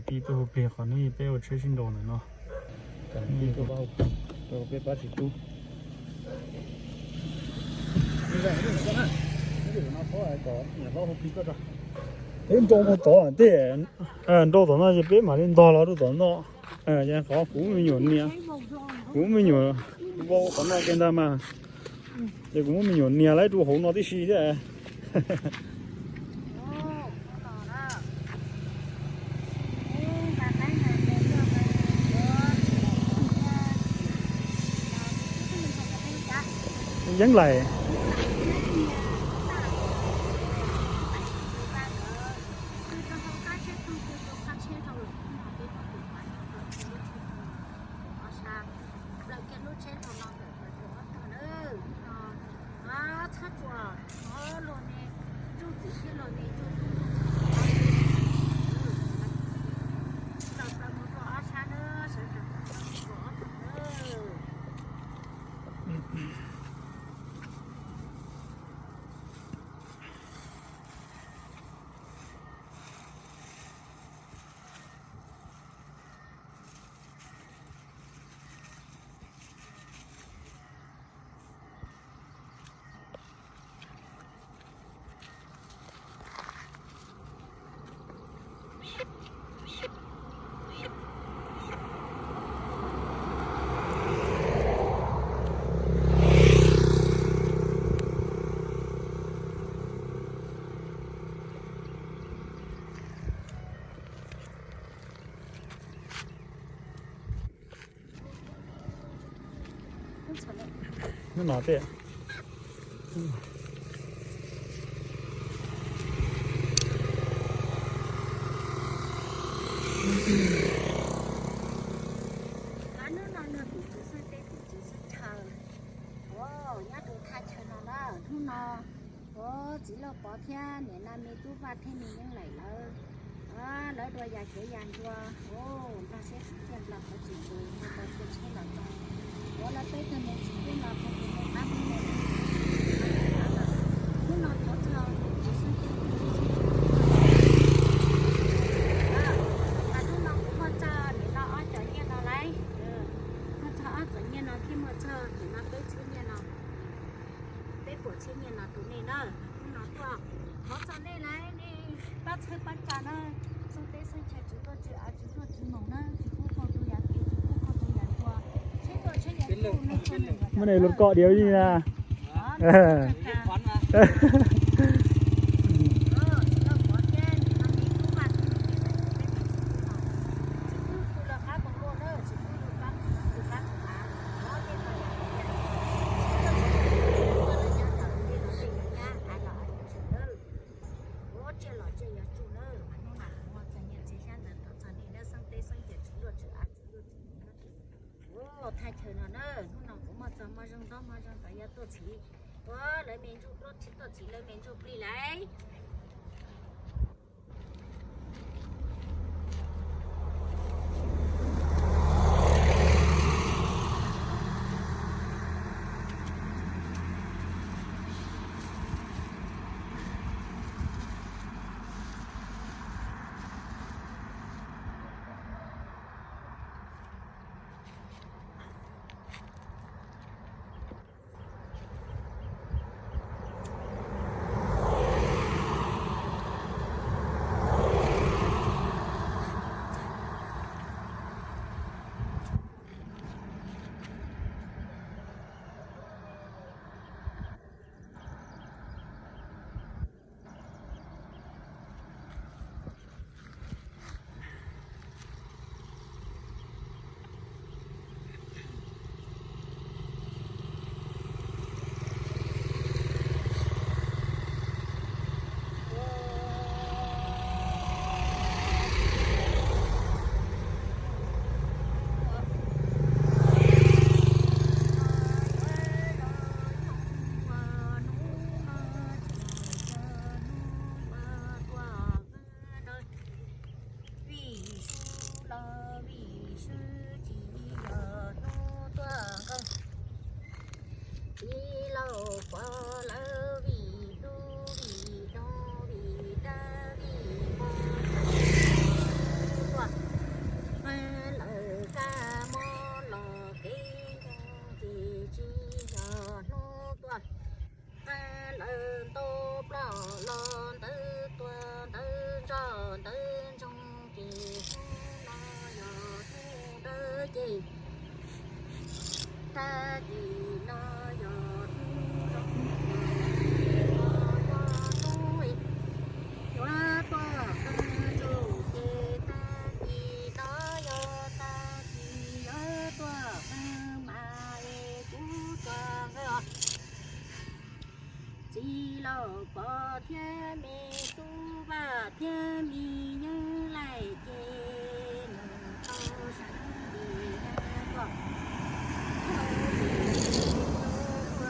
Pib tuaj hu plig qhov no, peb ua tsheb sib nraus ntawm no. Peb pab txiv tub. Peb nrau mus tom tej, nrau tom no ces peb mam li ntog los rau tom no. Qhov kuv me nyuam nias, kuv me nyuam vau tom no kiag ntag mas, ces kuv muab me nyuam nias lawm rau hauv no tib si thiab. Yeeb laim. Txhob tsuas, luag ne, tsuj txiv thiab luag ne, tsuj tub tsuj txhua, plaws plaws mus rau ob sab na, sawv tsees plaws mus rau ob tog na. Hnub no tej, hnub no yog tim tswv xeeb teb tim tswv xeeb chaw, nyob rau thaj chaw no na. Hnub no txiv Lauj Pov thiab niam no me tub Vaj thiab me Yeeb Laim lawv, lawv dua yas kev yas ncua, nrog siab txiv Npliaj Nplaug qhov tsis ntev mus tau tua tsheb los txog. Ua lawv peb tug me txiv tub no tau tus me qab hnub no, hnub no thov txog tim tswv xeeb teb tim tswv xeeb chaw, mas hnub no kuv muaj txog niam no ob cov nyiaj no lauj, muaj txog ob cov nyiaj no thiab muaj txog niam no peb txhiab nyiaj no, peb puas txhiab nyiaj no rau nej na. Hnub no tuaj thov txog nej lauj, nej pab txhawb pab tsa na. Xeeb teb xeeb chaw tsis tuaj tsis av tsis tuaj tsis moos na, tsis pub qaug tus yam kev tsis pub qaug tus yam ncua, tsheb tuaj tsheb yam tsuj no txog nws muab nej lub kom diav li na. Thaj chaw no na, hnub no kuv muaj txog moj zoo ntaub moj zoo ntawv yuav tuaj txhiv, ua lawv me ntsuj plig, tuaj txhiv lawv me ntsuj plig lauj. Tim no yog hnub zoo, yog hnub yuav tuaj qee ntuj ces tag kis no yog tag kis yuav tuaj qee mas es kuv tsuas nqe os. Txiv laus Pov thiab me tub Vaj thiab me Yeeb Laij ces nws tau sawv li tuaj,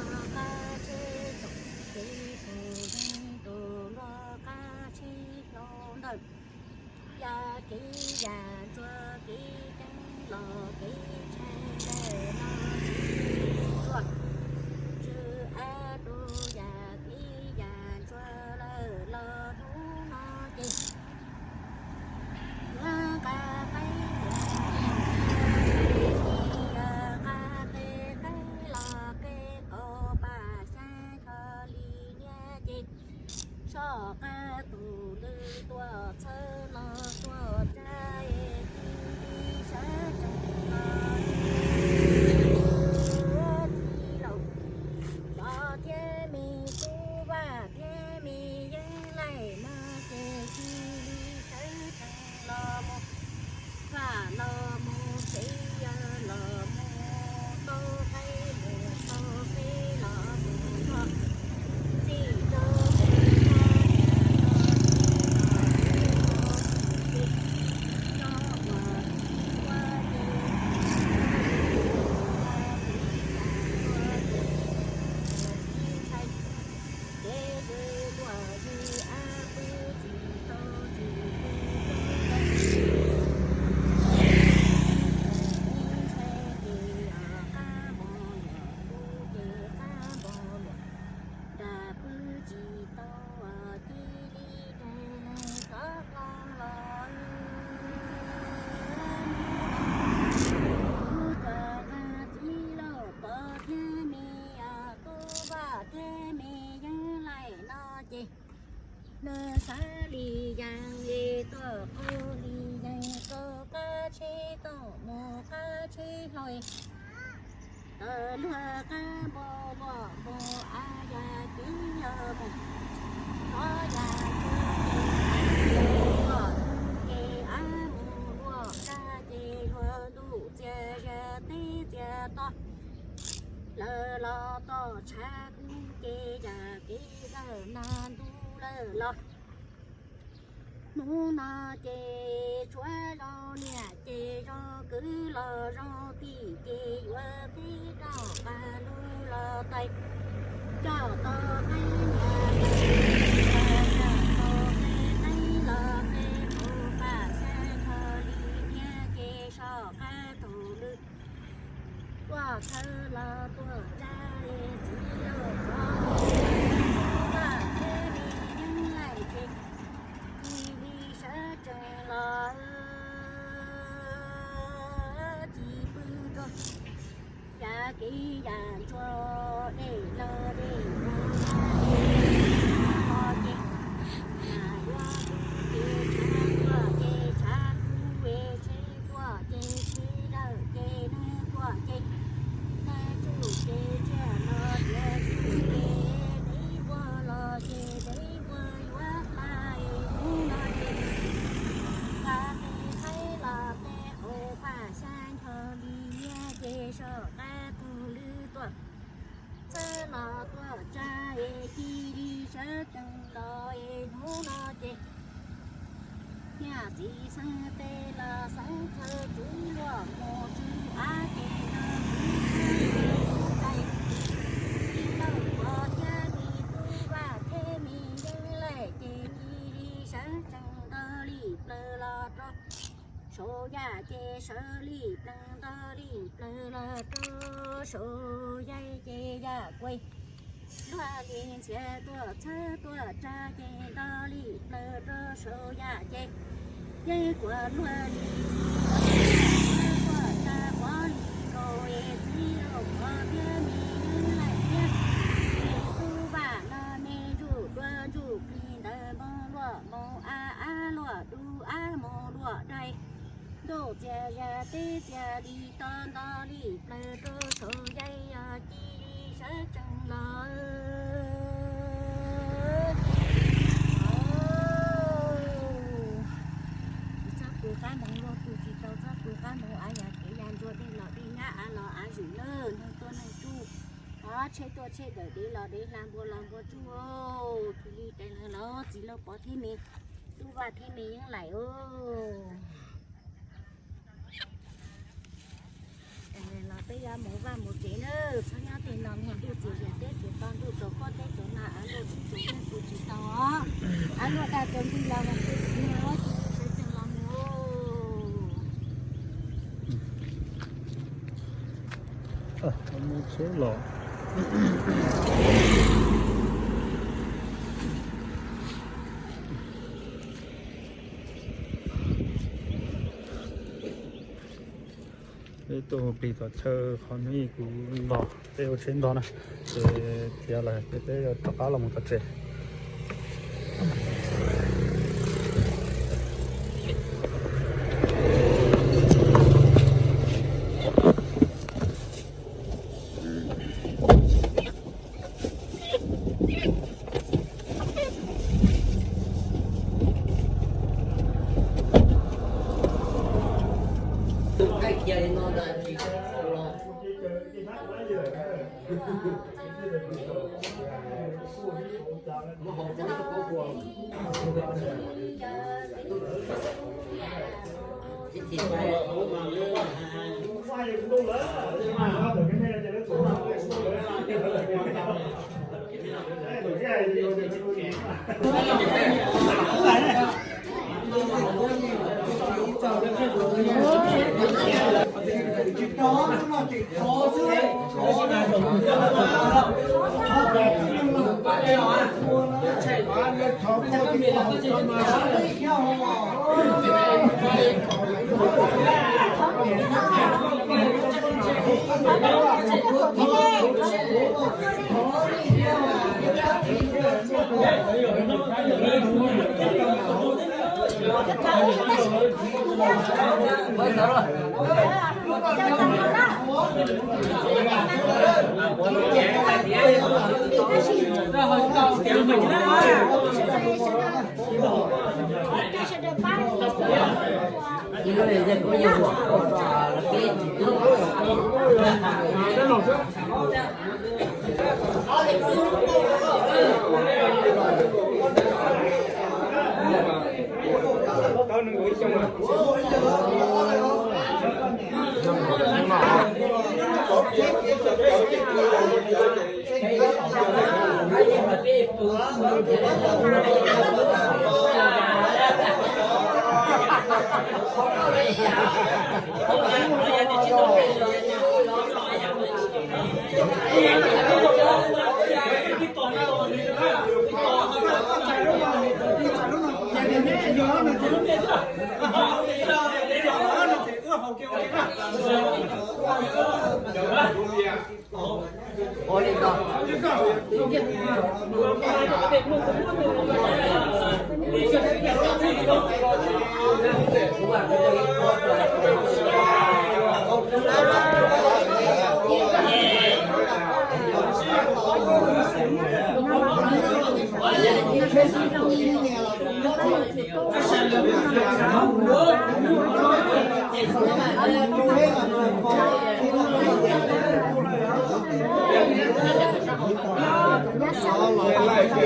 luag qab tsheb tsoom kev pum zeeg tus luag qab tsheb hlau ntawm. Yam kev yam ntsuag kev ceeb los kev ntshai ntawm no tsis tuaj, tsw ab tus yam kev yam ntsuag lawm los hnub no ces yuav nqa qeb, yam nqa qeb qeb los qeb qaum pam xyab ncho li niab ces soj qab tus lw tuaj txhawb los tuaj tsa es cia li sawv tsees los. Txiv laus Pov thiab me tub Vaj thiab me Yeeb Laij no ces cia li sawv tsees los mus, Vaj los mus tsev, Yawg los mus tau qeb, mus tau qeb los mus nrog txij rau pem no, niam los txiv los txiv los txiv nco uas txiv ua ces txiv ua ces txiv ntshai. Ces yus tuaj yus ab pw tsis tau tsis pw tau, ntshai ces qab npoo luam, pw ces qab npoo luam, nram pw tsis tau, cia li rais neeg tov qos los. Kuv cov txiv laus Pov thiab me tub Vaj thiab me Yeeb Laij no ces nws sawv li yees li tuaj, qw li yees rau qab tsheb tuaj mus qab tsheb hlau. Tawm luag qab npoo luam mus, a yam kev yog mus, tov yam kev ces a mus luam daj ces luag ntuj txias zas teb txias to. Lawv los tom tshav kub ces yam kev zawm nas ntuj lawm los. Hnub no ces tshuav zoo niam ces zoo kwv los zoo tij ces yuav teb rau qab lub los tais. Coj tau qeb niam, coj tau qeb qeb los qeb qaum pam xyab ncho li niab ces soj qab tus lw tuaj txhawb los tuaj tsa li txiv laus Pov, tub Vaj thiab me Yeeb Laij ces cia li sawv tsees los tsis pw rau. Yam kev yam ntsuag dej los dej ntsuag, yam kev yam ntsuag ces, yam yuav kuv ces tshav tuaj ces tshav kuv, tsheb tuaj ces tsheb dawm ces neeg tuaj ces neeg tsuj ces tsiaj los tias tsuj ces dev vuag los ces dev vuag yuav hla es hnub no ces nqa qe qhaib los qe qaum pam xyab ncho li niab ces soj qab tus lw tuaj txhawb los tuaj tsa es cia li sawv tsees los es hnub no ces niam txiv xeeb teb los xeeb chaw tswv luag mus tsw av ces no tswv teb mus tais. Txiv laus Pov thiab me tub Vaj thiab me Yeeb Laij ces cia li sawv tsees nto li plaws los rau saum yaj ces sawv li plaws nto li plaws los rau saum yaj ces yaj kuav luag li ntxhias tuaj txhawb tuaj tsa ces nto li plaws rau saum yaj ces yeej kuav luag li ntxhias tuaj tsa pov li nkaus es txiv laus Pov thiab me Yeeb Laij thiab me tub Vaj no me ntsuj dua ntsuj plig ntawd mus luaj mus av, av luaj du av mus luaj dais. Txuj txias zas teb txias li to nto li plaws rau saum yaig yog ci li sawv tsees los. Tsis txhob pw qab hmoov luag pw tsis tau, txhob pw qab hmoov av yog kev ya ntsuag dej los dej nyab av los av zim lawm neeg tuaj neeg tsuj, tsheb tuaj tsheb dawm dev los dev hla npua los npua tsuj. Tus li tais lawv los txiv lauj pov thiab me tub vaj thiab me yeeb laim os. Los peb yuav mus vaj mus tsev na, txhob nyob tej no, ntuj txias zas teb txias to ntuj tsaus huab teb tsaus nag av luaj teb tsaus yeeb pw tsis tau os. Av luaj daj tsaus ntuj los mus pw tsis tau os, sawv tsees los mus. Mus tsheb los. Peb tuaj plig tom chaw qhov no kuv los, peb ua tsheb ntog na, ces tiav lawm ces peb yuav rov qab los mus tom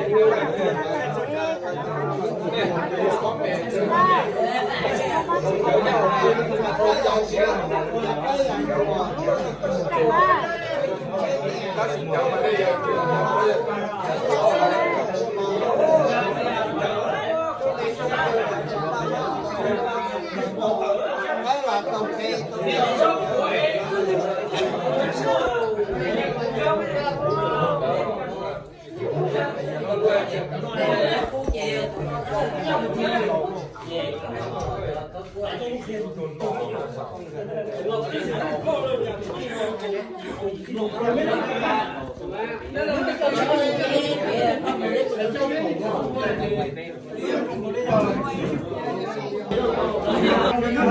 tsev.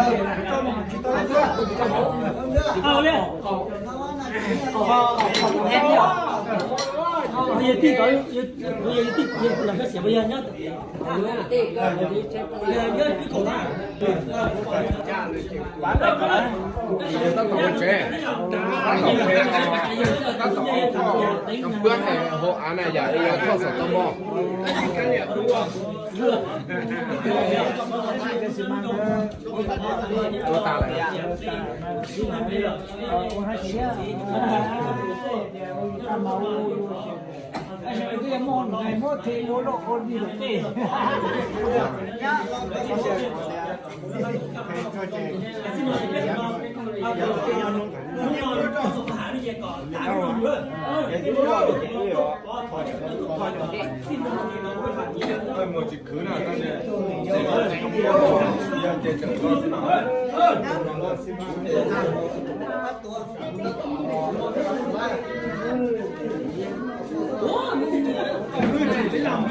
Tab tom ua tsev, tab tom ua tsev, tab tom ua tsev, cov pwab hauv av na yom, yog thauj xov tooj mog. Ua tas lawm.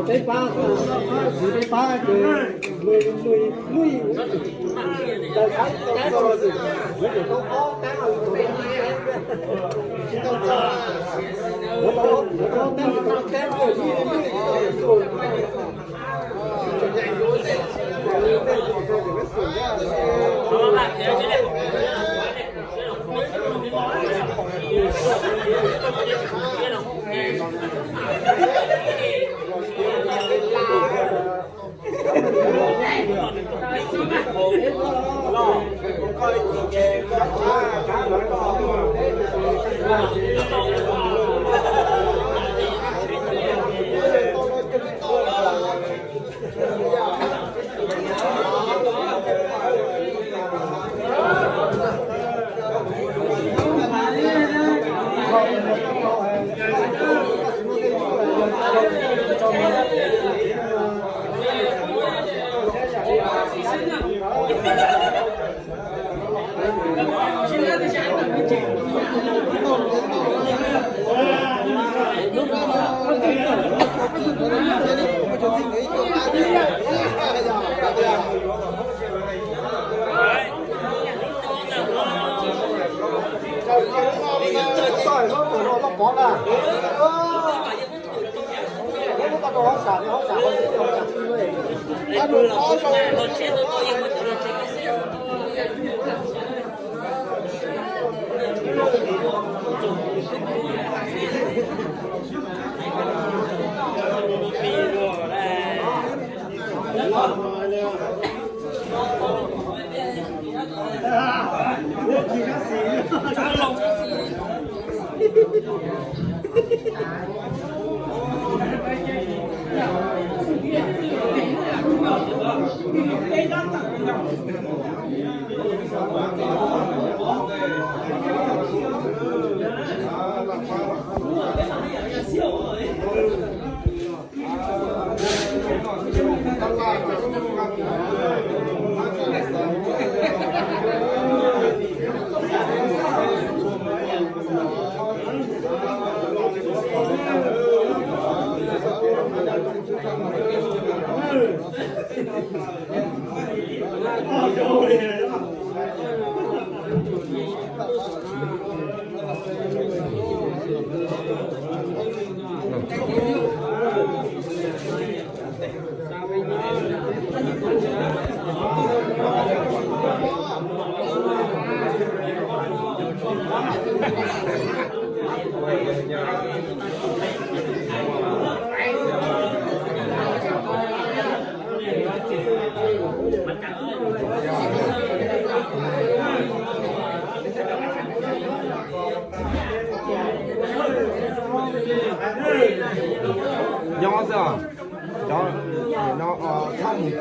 Peb pab, peb pab ces lwj lwj lwj, ntawm qab tau txog lawm, yuav tsum tau ob tab, yuav tsum tau ob tab, yuav tsum tau ob tab, yuav tsum tau ob tab, lwj lwj lwj.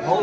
Koj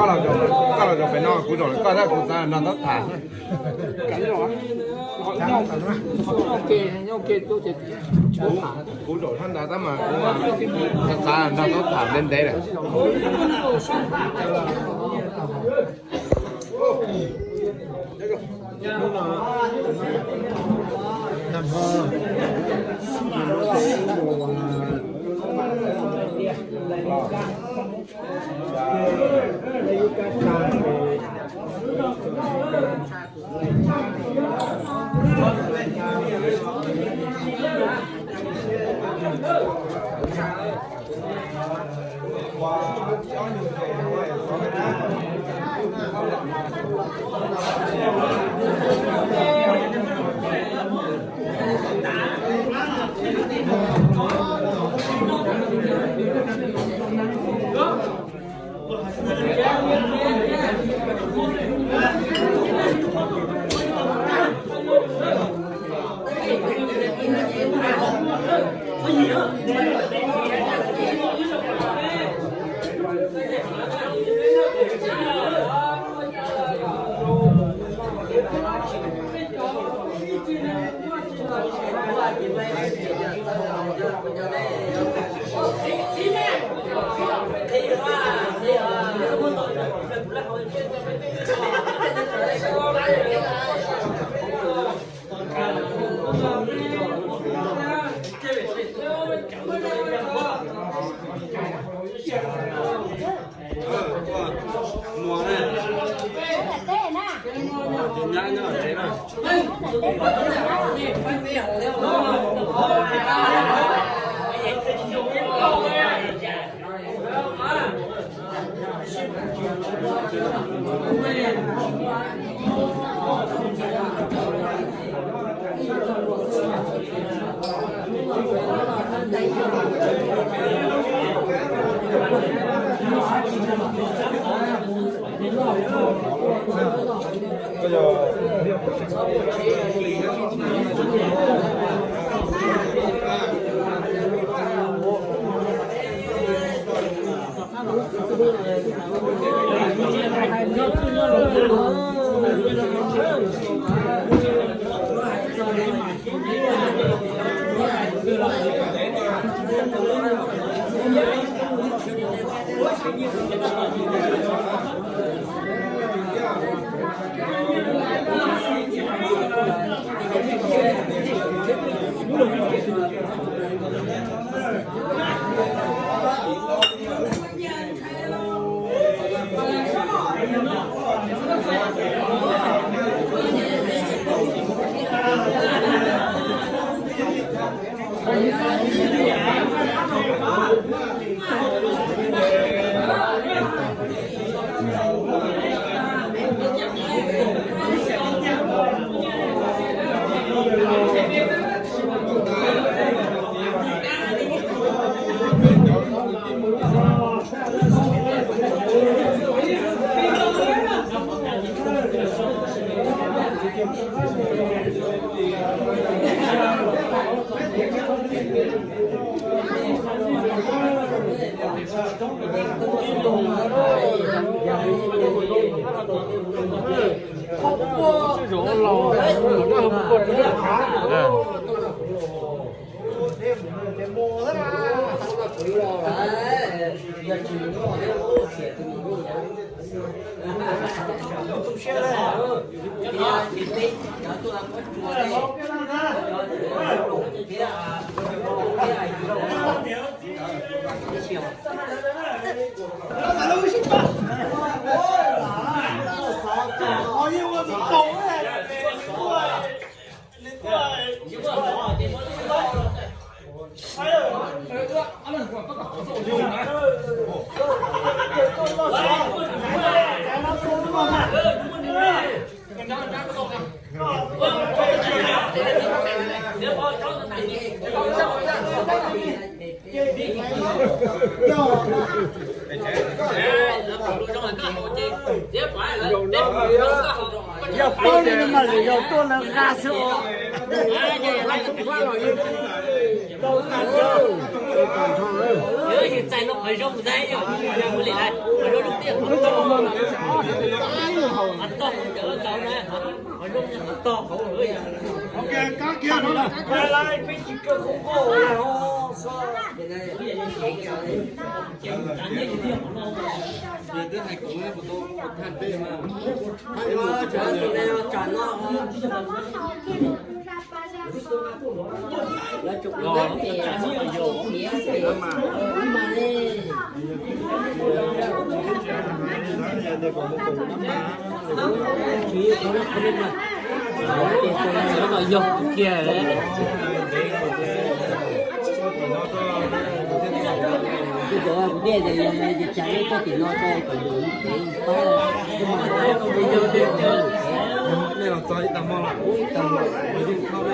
los, koj los zaum pem no, kuv zaum koj thiab, kuv xav nrog tau tham. Kuv zaum thaj nrad tab mas kuv xav nrog tau tham ntev ntev lawm. Yog paub li no mas lwm zaus tuaj lawv nqa xwb os. Txais no qhov zoo ntag, qhov zoo tiag, qhov toj, qhov toj, qhov zoo, qhov toj. Yog kiag. Kuv cov kuv dej ces yog ces tsav koj tim no rau kom yus pab. Nej los txog ib tag hmo los ib tag hmo los yeej khob.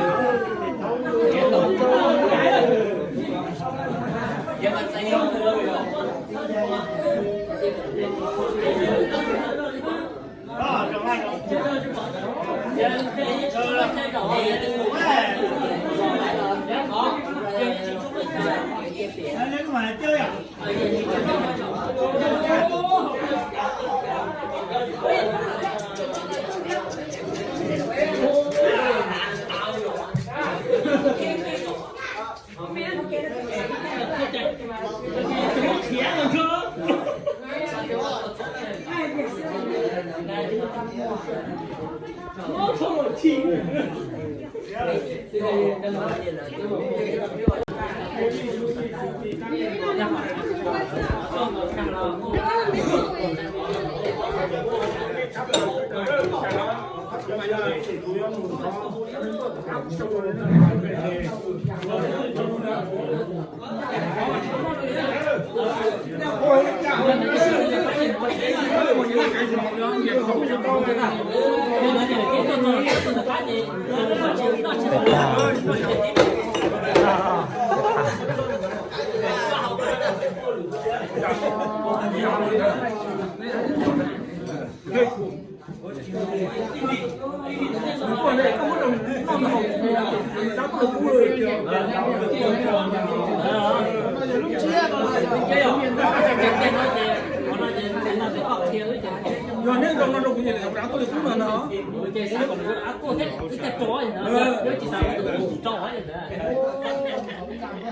Yog nej nrog no rau kuv ces lawv rov qab tuaj li qub no no.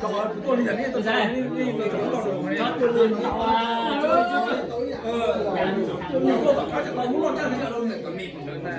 Rau qhov kuv tuaj li yam nej tau, nej nej nej nej tuaj tom qab tsam tau lub loj tag li yam rau niam tom me pom ntawd na.